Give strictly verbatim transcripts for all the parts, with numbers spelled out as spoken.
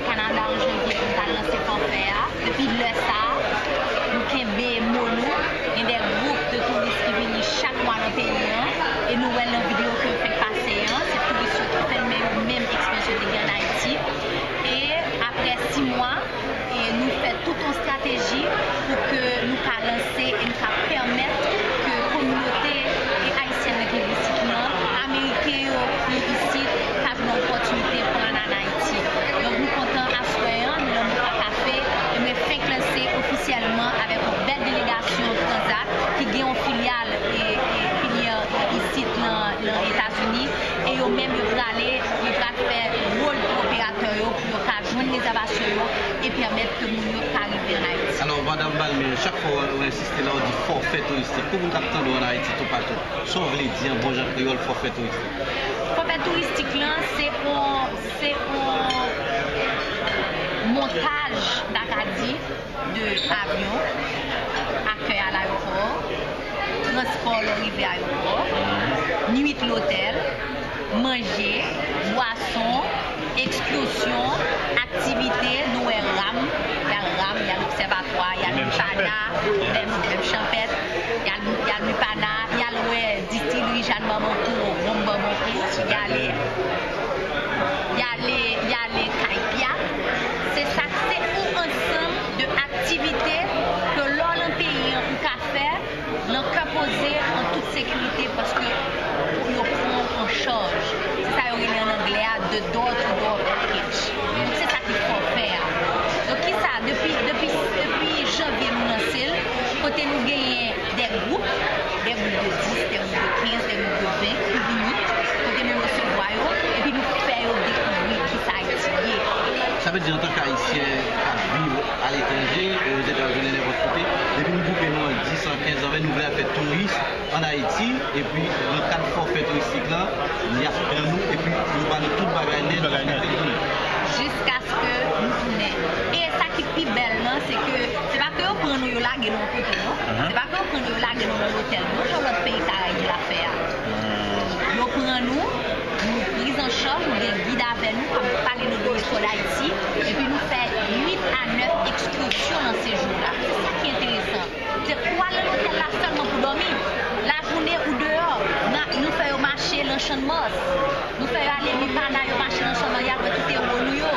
Kanada an janvye pou n ta lanse fòfè a. Depi lè sa a, nou kenbe mo nou. Gen de gwoup de touris ki vini chak mwa nan peyi an. E nou wè nan videyo ke yo fèk pase an, se touris yo ki fè l, men yo menm eksperyans yo te gen ann Ayiti. E apre sis mwa, e nou fè tout yon estrateji pou ke nou ka lanse e nou ka pèmèt ke kominote e ayisyèn nan ki vin isit nan, ameriken yo ki isit, ka jwenn opòtinite pou ann Ayiti. Donk, nou kontan aswè an, nou nan Moka Café, e mwen fenk lanse ofisyèlman avèk yon bèl delegasyon Transat ki gen yon filyal e, e filyè isit nan, nan Etazini, e yo menm yo prale, yo pral fè wòl pou operatè yo, pou yo ka jwenn rezèvasyon yo e pèmèt ke moun yo ka rive ann Ayiti. Alò, madanm Balmé, chak fwa w, w ensiste la, w di fòfè touristik. Pou moun k ap tande w ann Ayiti toupatou, sa w vle di an bon jan kreyòl, fòfè touristik? Fòfè touristik lan, se yon, se yon montaj, n ta ka di, de avyon, akèy a l ayewopò, transpò lè w rive ayewopò, nuit lotèl, manje, bwason, ekskusyon, aktivite, nou wè ram, y a ram, y a lobsèvatwa, y a Lupana, menm, menm chanpèt, y a, y a Lupana, y al wè distri Louis Jeanne Bamako, Wonm Bamako, y ale, y ale, y ale kay Pyat. Se sa, se yon ansanm de aktivite ke lè w nan peyi an ou ka fè nan kè poze, an tout sekirite, paske yo pran w an chaj. Se sa yo rele ann anglè a the door to door package. Se sa ki fòfè a. Donk, kisa, depi, depi, depi janvye nou lanse l, kote nou genyen de gwoup, de gwoup de dis, de gwoup de kenz, de gwoup de ven ki vini, kote nou resevwa yo, epi nou fè yo dekouvri kisa Ayiti ye. Sa vle di, antanke Ayisyen k ap viv aletranje, e Ozetazini, nenpòt kote, depi nou gwoupe nou an dis an, kenz an, ven, nou vle al fè touris ann Ayiti, epi nan kad fòfè touristik lan, y ap pran nou, epi yo ba nou tout bagay nèt, tout bagay nèt, nou tounen. Jiskaske nou tounen. E sa ki pi bèl lan, se ke se pa ke yo pran nou, yo lage nou yon kote, non. Se pa ke yo pran nou, yo lage nou nan lotèl, non, jan lòt peyi Karayib la fè a. Yo pran nou, nou priz an chaj, nou gen gid avè nou, k ap pale nou de istwa Dayiti, epi nou fè uit a nèf ekskursyon nan sejou la. Se sa ki enteresan. Se ou al nan lotèl la sèlman pou dòmi. Lajounen ou deyò, na-, nou fè yo mache nan Channmas. Nou fè yo ale Lupana, yo mache nan Channmas, y al wè tout ewo nou yo.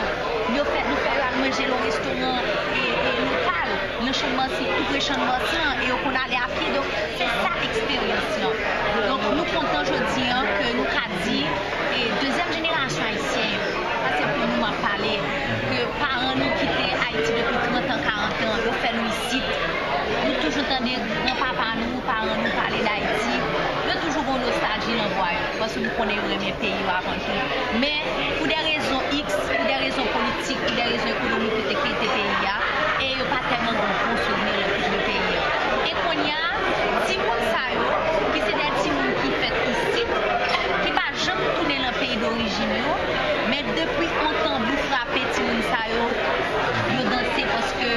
Yo fè, nou fè yo al manje nan restoran e, e lokal, nan Channmas, tou pre Channmas lan, e yo konn ale a pye. Donk, se sa eksperyans lan. Donk, nou kontan jodi an ke nou ka di, e dezyèm jenerasyon ayisyen yo, sa se pou nou m ap pale, ke paran nou kite Ayiti depi trant an, karant an, yo fè nou isit. Nou toujou tande granpapa nou, paran nou pale Dayiti. Yo toujou gen yon nostalji nan vwa yo, paske nou konnen yo renmen peyi yo avan tou. Men, pou de rezon X, pou de rezon politik, pou de rezon ekonomik, yo te kite peyi a, e yo pa tèlman gen bon souvni nan tout de peyi a. E kounye a, timoun sa yo, ki se de timoun ki fèt isit, ki pa janm tounen nan peyi dorijin yo, men depi yon tanbou frape timoun sa yo, yo danse paske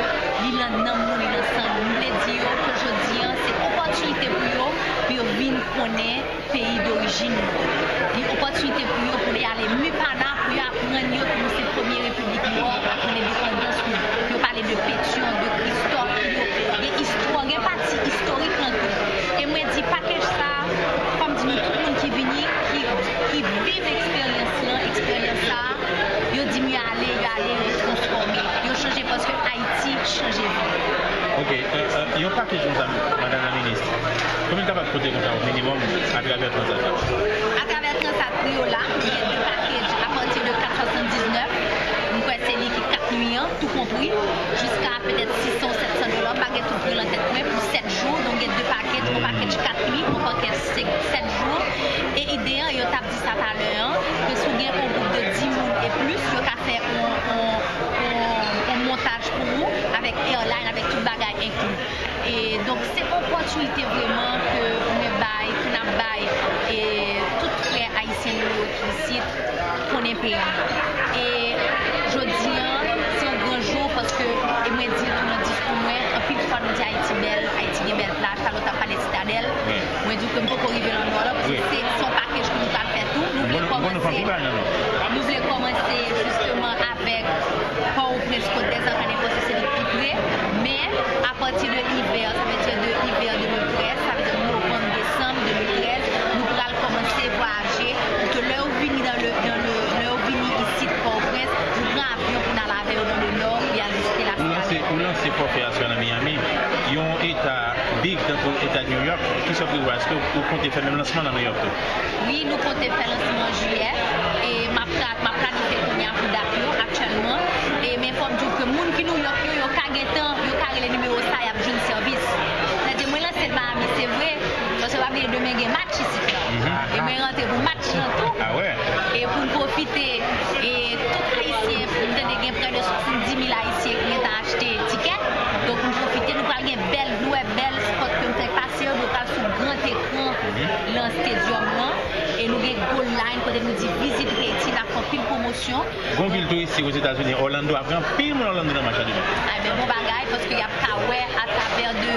li nan nanm nou, li nan san nou. M vle di yo ke jodi an, se opòtinite pou yo, pou yo vin konnen peyi dorijin nou. Li opòtinite pou yo, pou yo ale Mupana, pou yo aprann yo ke nou se premye repiblik nò, aprann endepandans nou. Yo pale de Petyon, de Kristòf, yo gen istwa, gen pati istorik lan tou. E mwen di pakej sa, fò m di nou tout moun ki vini, ki, ki viv eksperyans lan, eksperyans sa, yo di m yo ale, yo ale, yo transfòme, yo chanje paske Ayiti chanje vi. Ok, euh, euh, yon pakej konsa, madanm la minis, konbyen l kapab koute konsa, o minimòm, atravè Transat la? Atravè Transat, pri yo la, gen de pakej apati de kat swasanndiznèf, m kwè se li ki kat nwi an, tou konpri, jiska petèt sis san ou sèt san dola, m pa gen tout pri lan tèt mwen, pou sèt jou, donk gen de pakej, yon pakej kat nwi, yon pakej senk, sèt jou, e ide an, yo t ap di sa talè an, ke si w gen yon gwoup de dis moun e plis, yo ka fè yon, yon, yon, yon montaj pou ou, avèk airline, avèk tout bagay enkli. E donk, se opòtinite vrèman ke mwen bay, ke n ap bay, e tout frè ayisyen nou yo ki isit, konnen peyi yo. E jodi an, se yon gran jou paske, e mwen di tou nan diskou mwen, anpil fwa nou di Ayiti bèl, Ayiti gen bèl plaj, talè w t ap pale Sitadèl. Mwen di w ke m poko rive nan Nò lan, paske se, se yon pakej ke nou pral fè tou. Nou vle kòmanse, nou vle kòmanse jisteman avèk Fòfè a sou nan Miami, yon eta big tankou eta New York, kisa w prevwa? Èske ou konte fè menm lansman nan New York tou? Wi, nou konte fè lansman an jiyè, e m ap tra- m ap planifye kounye a pou dat yo aktyèlman. E men fò m di w ke moun ki New York yo, yo ka gentan, yo ka rele nimewo sa, y ap jwenn sèvis. Sètadi mwen lanse l Miami, se vre, paske pa bliye demen gen match isit la. E mwen rantre pou match lan tou. Ah wè? E pou n pwofite, e tout Ayisyen, m tande gen prè de swasanndimil Ayisyen ki gentan achte tikè. Donk, nou pwofite, nou pral gen bèl, nou wè bèl spot ke m fè pase yo, nou pral sou gran ekran lan stadium lan. E nou gen goal line kote nou di Visit Haiti, n ap fè anpil pwomosyon. Gon vil touristik Ozetazini, Orlando, ap gen anpil moun Orlando nan match la demen. Ebyen, bon bagay, paske y ap ka wè atravè de,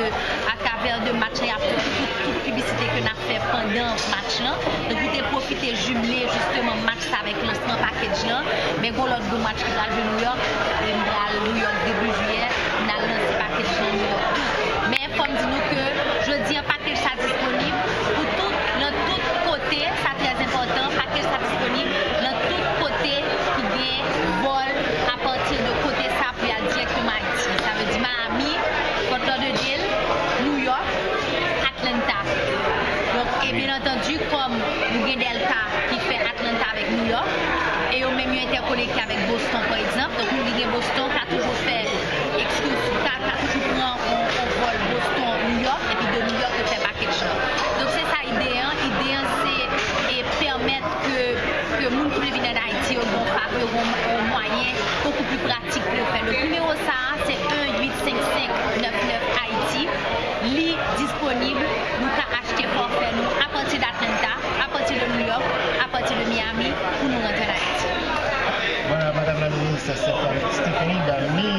atravè de match la, y ap wè tout, tout piblisite ke n ap fè pandan match lan. Donk, nou te pwofite jimle, jisteman, match sa avèk lansman package lan. Men gon lòt gwo match ki pral jwe New York, e m pral New York depi jiyè, n al lanse package lan New York tou. Men fò m di nou ke jodi an, package sa disponib pou tout, nan tout kote, sa trè enpòtan, package sa disponib nan tout kote ki gen vòl apati de kote sa pou y al dirèkteman Ayiti. Sa vle di Miami, Fort Lauderdale, New York, Atlanta. Donk, e byen antandi, kòm nou gen Delta ki fè Atlanta avèk New York, e yo menm yo entèkonekte avèk Boston, pa egzanp. Donk, moun ki gen Boston ka toujou fè ekskis-, ka, ka toujou pran yon, yon vòl Boston, New York, epi de New York, yo fè package lan. Donk, se sa ide an. Ide an, se, e, pèmèt ke, ke moun ki vle vin ann Ayiti, yo gen yon fa-, yo gen yon, yon mwayen bokou pli pratik pou yo fè. Donk, nimewo sa a, se en uit senk senk nèf nèf Ayiti. Li disponib, nou ka achte fòfè nou apati de Atlanta, apati de New York, apati de Miami, pou nou rantre ann Ayiti. Voilà, Madame la Ministre Stéphanie, Stéphanie Dalmé,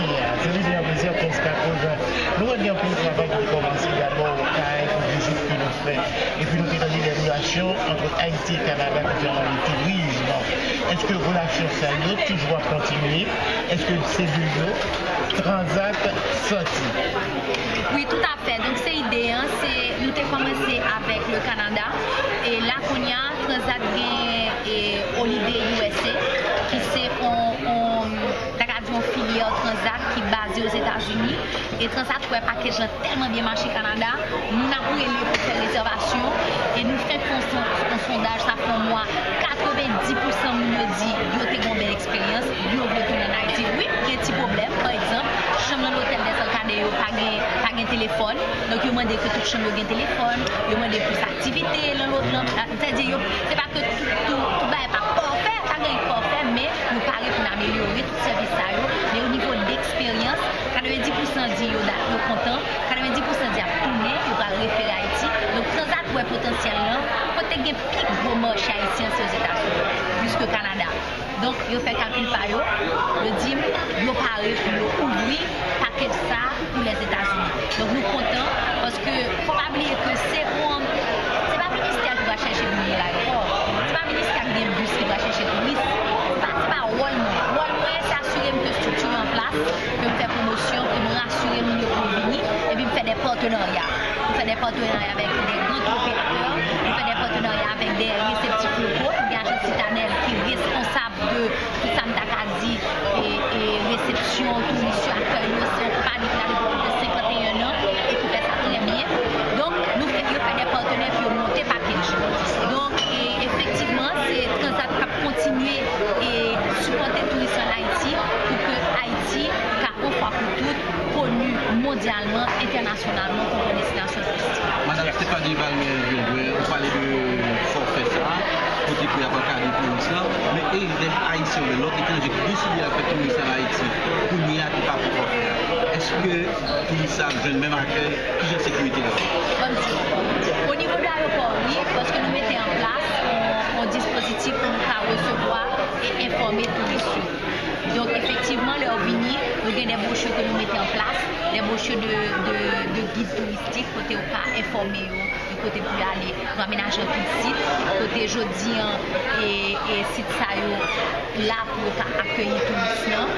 se toujou yon plezi pou nou kapab. Nou wè gen anpil travay ki te kòmanse dabò Okay, pou vizit ke nou fè. Epi nou te tande dè relasyon ant Ayiti e Kanada konsènan le tourisme. Èske relasyon sa yo toujou ap kontinye? Èske se de yo Transat sòti? Wi, toutafè. Donk, se ide an, se, nou te kòmanse avèk le Kanada, e la kounye a, Transat gen, e, Holiday U S A, ki se on, on, ta ka di on filyè Transat ki baze Ozetazini, e Transat wè package lan tèlman byen mache Kanada, moun ap rele pou fè rezèvasyon, e nou fenk fè yon son-, yon sondaj, sa fè yon mwa, katrevendis pousan moun yo di yo te gen yon bèl eksperyans, yo vle tounen ann Ayiti. Wi, gen ti pwoblèm, pa egzanp, chanm nan lotèl Desalkade yo pa gen, pa gen telefòn, donk yo mande ke tout chanm yo gen telefòn, yo mande plis aktivite nan lotèl lan, sètadi yo, se pa ke tout, tout, tout bagay pa pafè, pa gen pafè, men nou pare pou n amelyore tout sèvis sa yo, men o nivo de eksperyans, katrevendis pousan di yo da-, yo kontan, katrevendis pousan di ap tounen, yo pral refere Ayiti. Donk, Transat wè potansyèl lan, kote gen pi gwo mache ayisyen se Ozetazini, plis ke Kanada. Donk, yo fè kalkil pa yo, yo di m, yo pare pou yo ouvri pakèj sa pou Lèzetazini. Donk, nou kontan, paske fò pa bliye ke se yon, se pa ministè ki va chèche moun nan ayewopò, se pa ministè ki gen bis ki va chèche touris, se pa, se pa wòl mwen. Wòl mwen, se asire m ke estrikti an plas, ke m fè pwomosyon, ke m rasire moun yo pou yo vini, epi m fè de patenarya. M fè de patenarya avèk de gran tour operatè, m fè de patenarya avèk de reseptif loko, m gen ajans Sitadèl ki responsab de tout sa m ta ka di, e, e resepsyon touris yo, akèy yo, se yon konpayi ki la depi plis de senkanteyen an e ki fè sa trè byen. Donk, nou fè, yo fè de patenè pou yo monte pakèj yo. Donk, e, efektivman, se Transat k ap kontinye e sipòte touris an Ayiti pou ke Ayiti ka, yon fwa pou tout, koni mondyalman, entènasyonalman kòm yon destinasyon touristik. Madam Stéphanie Valmère Gilbert, ou pale de fòfè sa a, kote pou y ap ankadre touris lan, men e lè Ayisyen oubyen lòt etranje ki deside al fè touris an Ayiti, kounye a ki pa pran fòfè a, èske touris sa ap jwenn menm akèy? Kijan sekirite la ye? Ban m di w, o nivo de ayewopò, wi, paske nou mete an plas yon, yon dispozitif pou nou ka resevwa e enfòme touris yo. Donk, efektivman, lè yo vini, nou gen de bwochi ke nou mete an plas, de bwochi de, de, de gid touristik, kote yo ka enfòme yo de kote pou y ale. Nou amenaje anpil sit, kote jodi an, e, e sit sa yo la pou yo ka akeyi touris lan.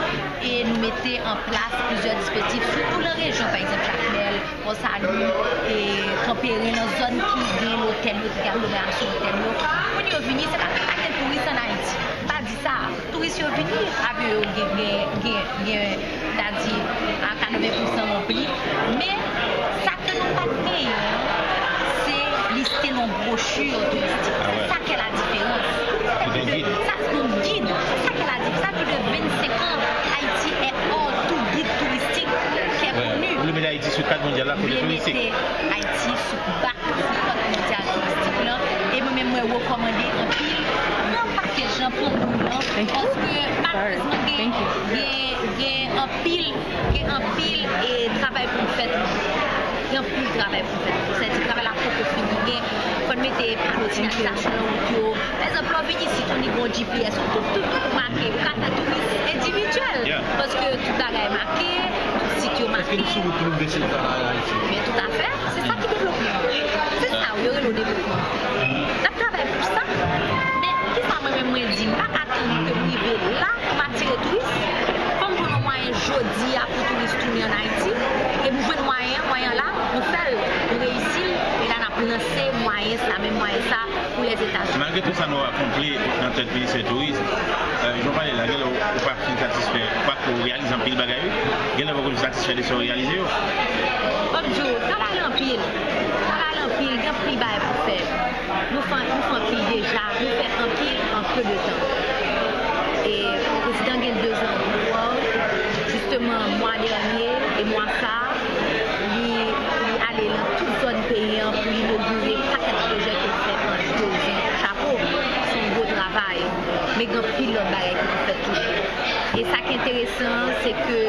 E nou mete an plas plizyè dispozitif, sitou nan rejyon, pa egzanp, Jakmèl, Pòsalou, e Kanperen, nan zòn ki gen lotèl yo, ki gen aglomerasyon lotèl yo. Moun yo vini, se pa ke pa gen touris ann Ayiti. M pa di sa. Touris yo vini, avyon yo gen, gen, gen, gen, Sètadi a katreven pousan ranpli. Men sa ke nou pa t genyen an, se liste nan bwochi touristik. Sa ke la diferans. Sa pli de sa, yon gid. Sa ke la diferans. Sa pli de vennsenk an, Ayiti est hors tout guide touristique qui est connu. Ou vle mete Ayiti sou kat mondyal la kote touristik. Vle mete Ayiti sou bak sou kat mondyal touristik lan. E mwen menm mwen rekòmande anpil pran pakèj lan, pran moun lan, paske malerezman gen, gen, gen anpil, gen anpil e travay pou n fè toujou. Gen anpil travay pou n fè toujou. Sètadi travay la poko fini. Gen, fò n mete pano sinyalizasyon nan wout yo. Pa egzanp, lè w vin isit, ou ni gon G P S, ou tout, tout, tout make. Ou ka fè touris endividyèl. Paske tout bagay make, tout sit yo make. Èske nou sou wout pou nou vle se travay Ayiti? Men toutafè. Se sa ki devlopman. Se sa wi yo rele w devlopman. N ap travay pou sa. Men kisa mwen menm mwen di, m pa ka tann ke m rive la pou m atire touris. Fò m jwenn yon mwayen jodi a pou touris tounen ann Ayiti. E m jwenn mwayen an, mwayen an la, nou fè l, nou reyisi l. E la n ap lanse mwayen sa, menm mwayen sa pou Lèzetazini. Malgre tout sa nou akonpli nan tèt Ministè Touris, euh, jan w pale la, genlè w pa fin satisfè, ou pa ko reyalize anpil bagay, wi. Genlè w poko satisfè de sa w reyalize yo. Fò m di w, travay la anpil. Travay la anpil, gen anpil bagay pou fè. Nou fè, nou fè anpil deja, nou fè anpil an peu de tan. E prezidan gen dezan pou jisteman mwa dènye e mwa sa, li, li ale nan tout zòn peyi an pou inogire pakèt pwojè ke l fè an dezan. Chapo, se yon gwo travay, men gen anpil lòt bagay ki pou fèt toujou. E sa ki enteresan, se ke,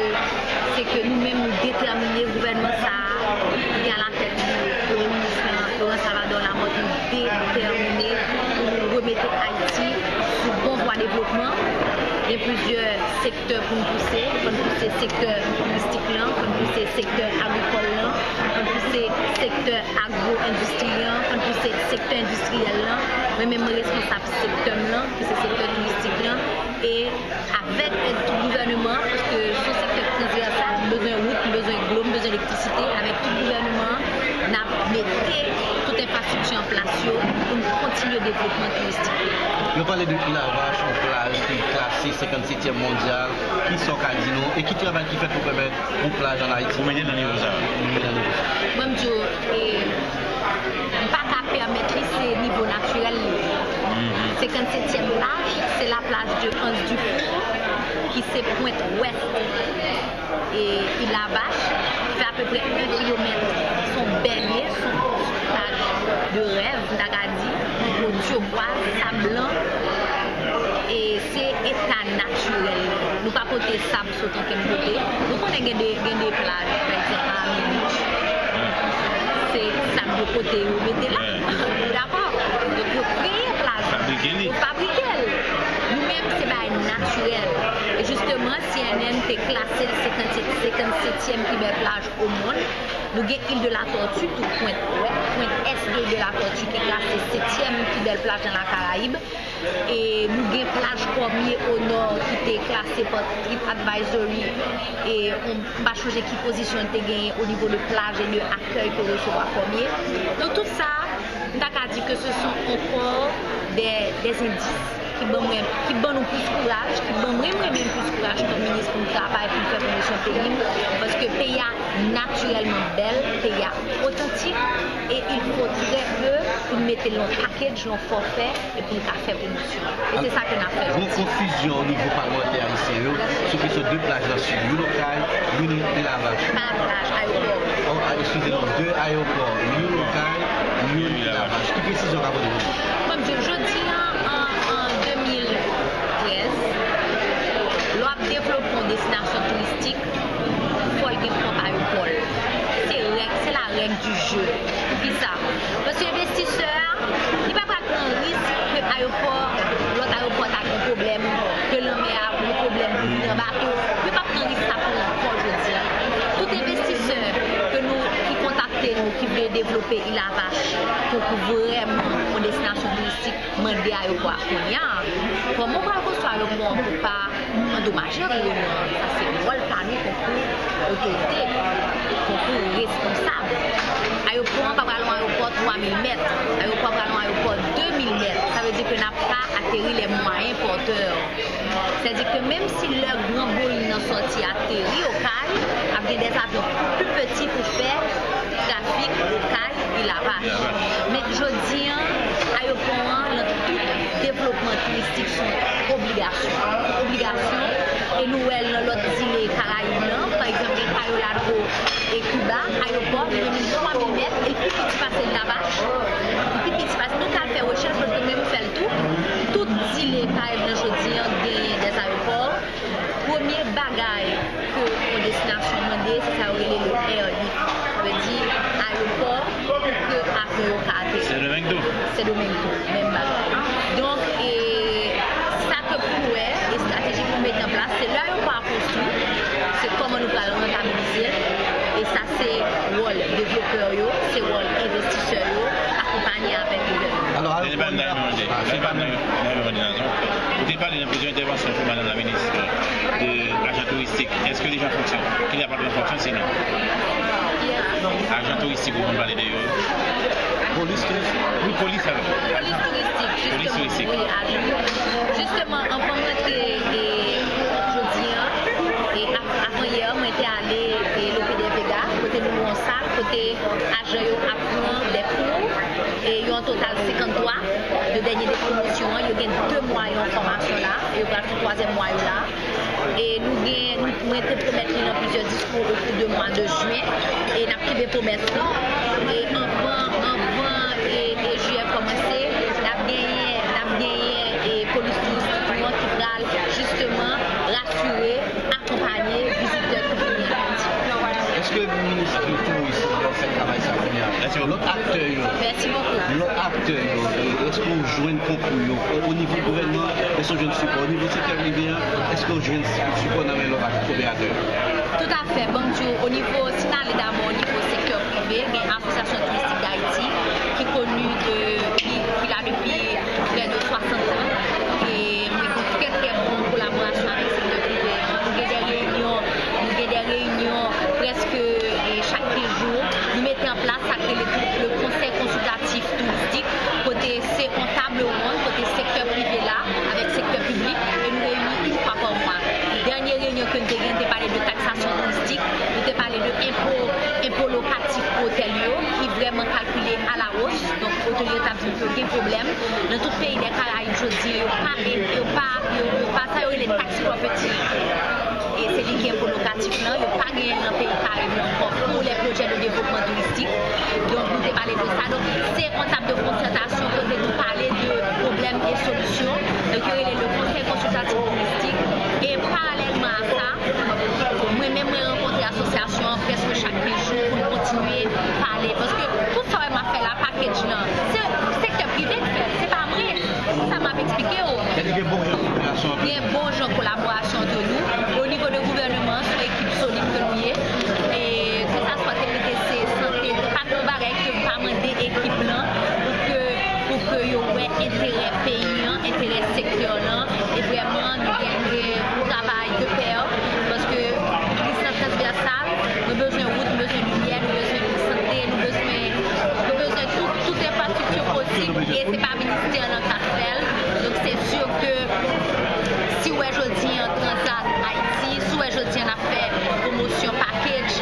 se ke nou menm nou detèmine gouvènman sa a, ki gen alatèt li Premye Minis lan, Laurent Salvador Lamothe, nou detèmine pou nou remete Ayiti sou bon vwa devlopman. Gen plizyè sektè pou n pouse. Fò n pouse sektè touristik lan, fò n pouse sektè agrikòl lan, fò n pouse sektè agwo-endistri an, fò n pouse sektè endistriyèl lan. Mwen menm, mwen responsab sektè m lan, ki se sektè touristik lan. E avèk èd tout gouvènman an, paske se yon sektè transvèsal, nou bezwen wout, nou bezwen dlo, nou bezwen elektrisite. Avèk tout gouvènman an, n ap mete tout enfrastrikti an plas yo pou n kontinye devlopman touristik yo. Nou pale de Ilavach, yon plaj ki klase senkannsetyèm mondyal. Kisa w ka di nou? E ki travay ki fèt pou pèmèt yon plaj ann Ayiti pou mennen nan nivo sa a? Pou mennen nan nivo sa a. Mwen, m di w, e, m pa ka pèmèt li, se nivo natirèl li ye. Senkannsetyèm plaj, se la plaj de Anse du Four, ki se pwent wès e Ilavach, ki fè apeprè en kilomèt. Se yon bèl ye, se yon plaj de rèv, m ta ka di, yon dlo tyebwaz, sab blan, e se eta natirèl li. Nou pa pote sab sot okenn kote. Nou konnen gen de, gen de plaj, pa egzanp, Miami Beach. Se sab yo pote, yo mete la. Dakò? Donk, yo kreye plaj la. Fabrike li. Yo fabrike l. Nou menm, se bagay natirèl. E jisteman, C N N te klase l senkannsetyèm pi bèl plaj o monn. Nou gen Île de la Tortue tou, pwent wès, pwent ès de Île de la Tortue ki klase setyèm pi bèl plaj nan Lakarayib. E nou gen plaj Kòmye o nò ki te klase pa TripAdvisory, e m pa chonje ki pozisyon l te genyen o nivo de plaj e de akèy ke resevwa Kòmye. Donk tout sa, m ta ka di ke se sont encore des, des indices ki ban mwen, ki ban nou plis kouraj, ki ban mwen, mwen menm plis kouraj kòm minis pou m travay, pou m fè pwomosyon peyi m, paske peyi a natirèlman bèl, peyi a otantik, e il faut très peu pou n mete l nan package, nan fòfè, e pou n ka fè pwomosyon. E se sa ke n ap fè jodi. Gon konfizyon o nivo palmantè ayisyen yo sou kesyon de plaj nan sid. Youn Okay, youn Ilavach. Pa plaj, ayewopò. Oh, ah, excusez-moi, de ayewopò. Youn Okay, youn Ilavach. Ki presizyon w ka pote pou nou? Bon, m di w, jodi an, an, an de mil trèz, lè w ap devlope yon destinasyon touristik, fò l gen pwòp ayewopò l. Se règ, se la règle du jeu. Poukisa? Paske envestisè a, li pa pral pran risk ke ayewopò, lòt ayewopò ta gen pwoblèm, ke lanmè a gen pwoblèm pou vin an bato. Yo p ap pran risk sa pou ankò jodi a. Tout envestisè ke nou, ki kontakte nou, ki vle devlope Ilavach tankou vrèman yon destinasyon touristik, mande ayewopò a kounye a. Kòman w pral konstwi ayewopò an pou pa andomaje pou yo menm. Sa se wòl pa nou tankou otorite, tankou responsab. Ayewopò an pa pral yon ayewopò twa mil mèt. Ayewopò a pral yon ayewopò de mil mèt. Sa vle di ke n ap ka ateri les moyens porteurs. Sètadi ke menm si lè gran Boeing nan sòti ateri Okay, ap gen des avions plus petits pou fè trafik Okay, Vilavache. Men jodi an, ayewopò an, nan tout devlopman touristik, se yon obligasyon. Se yon obligasyon, e nou wè l nan lòt zile Karayib lan, pa egzanp, gen Cayo Largo e Kiba, ayewopò, li menm li twa mil mèt, e li pi piti pase Vilavache, li pi piti pase, nou t al fè rechèch, paske nou menm fè l tou. Tout zile Karayib lan jodi an genyen des aéroports. Premye bagay ke yon destinasyon mande, se sa yo rele le airlift. Sa vle di ayewopò pou ke avyon yo ka ateri. Sendomeng tou. Sendomeng tou, menm bagay. Donk, e, sa ke pou nou wè, estrateji pou nou mete an plas, se lè ayewopò a konstwi, se kòman nou pral rantabilize l. E sa se wòl devlopè yo, se wòl envestisè yo, akonpanye avèk gouvènman. Alò, ayewopò an, se pa nan, nan, nan, nan, Ou te pale nan plizyè entèvansyon pou madanm la minis de ajan touristik. Èske li deja an fonksyon? Ki li ap antre an fonksyon, sinon? Ajan touristik, ou konn pale de yo? Polis touristik. Wi, polis avè. Polis touristik, Polis jisteman. Touristik. Wi, ajan. Jisteman, anvan mwen te, e, jodi an, e, av-, avan yè, mwen te ale, e, Lope de Vega, kote nou gen yon sal, kote ajan yo ap pran de kou, e, yo an total senkanntwa. De dènye de pwomosyon an, yo gen de mwa yo an fòmasyon la, e yo pral fè twazyèm mwa yo la. E nou gen, nou, mwen te pwomèt li nan plizyè diskou o kou de mwa de jen, e n ap kenbe pwomès nou. E anvan, anvan, e, e jiyè kòmanse, n ap genyen, n ap genyen, e, polis touristik nou an ki pral jisteman rasire, akonpanye vizitè ki vini an Ayiti. Èske minis touris la ap fè travay sa kounye a? Lòt aktè yo, Mèsi bokou. Lòt aktè yo, èske w jwenn konkou yo? O nivo gouvènman, èske w jwenn sipò? O nivo sektè prive a, èske w jwenn sipò nan men lòt ak-, operatè yo? Toutafè, ban m di w, o nivo, si n ale dabò o nivo sektè prive, gen Asosyasyon Touristik Dayiti, ki koni de, ki, ki la depi prè de swasant an. E mwen gen trè, trè bon kolaborasyon avèk sektè prive a. Nou gen de reyinyon, nou gen de reyinyon prèske, e, chak kenz jou. Nou mete an plas sa k rele le Conseil Consultatif Touristique, kote se yon table ronde, kote sektè prive la avèk sektè piblik, e nou reyini yon fwa pa mwa. Dènye reyinyon ke nou te gen, nou te pale de taksasyon touristik, nou te pale de enpo, enpo lokatif pou otèl yo, ki vrèman kalkile a la wos. Donk, otèl yo t ap di ke yo gen pwoblèm. Nan tout peyi dè Karayib, jodi an, yo pa, yo pa, yo, yo pa, sa yo rele tax property. E se li ki enpo lokatif lan, yo pa genyen l nan peyi Karayib lan ankò pou lè pwojè de devlopman touristik. Donk, nou te pale de sa. Donk, se yon tab de konsètasyon kote nou pale de pwoblèm e solisyon. Donk, yo rele le Conseil Consultatif Touristique. E paralèlman a sa, mwen menm, mwen rankontre asosyasyon an prèske chak kenz jou pou n kontinye pale. Paske tout sa w wè m ap fè la, package lan, se sektè prive k fè l, se pa mwen. Se sa m ap eksplike w. Sètadi gen bon jan kolaborasyon antre nou. Gen bon jan kolaborasyon antre nou. E o nivo de gouvèneman an, se yon ekip solid ke nou ye. E ke sa swa T P T C, sante, se pa yon bagay ke m pa mande ekip lan pou ke, pou ke yo wè enterè peyi an, enterè sektè lan. E vrèman, nou gen, nou gen yon travay de pè, paske minis lan transvèsal, nou bezwen wout, nou bezwen limyè, nou bezwen sante, nou bezwen, nou bezwen tout, tout enfrastrikti posib, e se pa ministè lan k ap fè l. Donk, se si ke si w wè jodi an Transat Ayiti, si w wè jodi an n ap fè pwomosyon package,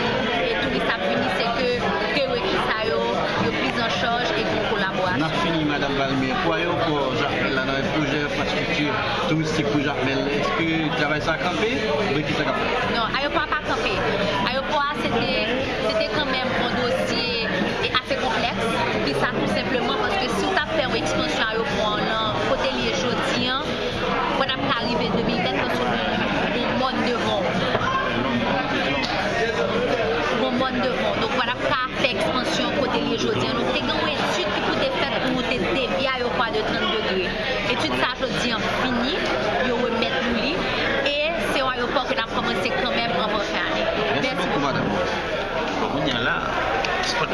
e touris ap vini, se ke prereki sa yo, yo priz an chaj e gen kolaborasyon. N ap fini, Madanm Valmé. Pou ayewopò Jakmèl la, nan pwojè enfrastrikti touristik pou Jakmèl, èske travay sa a kanpe? Oubyen kisa k ap fèt? Non, ayewopò a pa kanpe. Ayewopò a, se te, se te kanmenm yon dosye e ase konplèks. Poukisa? Tou senpleman paske si w t ap fè yon ekspansyon ayewopò an nan kote l ye jodi an, w pa t ap ka rive de mil mèt, paske w gon, w gon mòn devan w. W gon mòn devan w. Donk, w pa t ap ka fè ekspansyon kote l ye jodi an. Donk, te gen yon etid ki pou te fèt pou te devye ayewopò a de trant degre. Etid sa a jodi an fini, yo remèt nou li, e se yon ayewopò ke n ap kòmanse kanmenm anvan fen ane. Mèsi bokou, madanm. Kounye a la, spot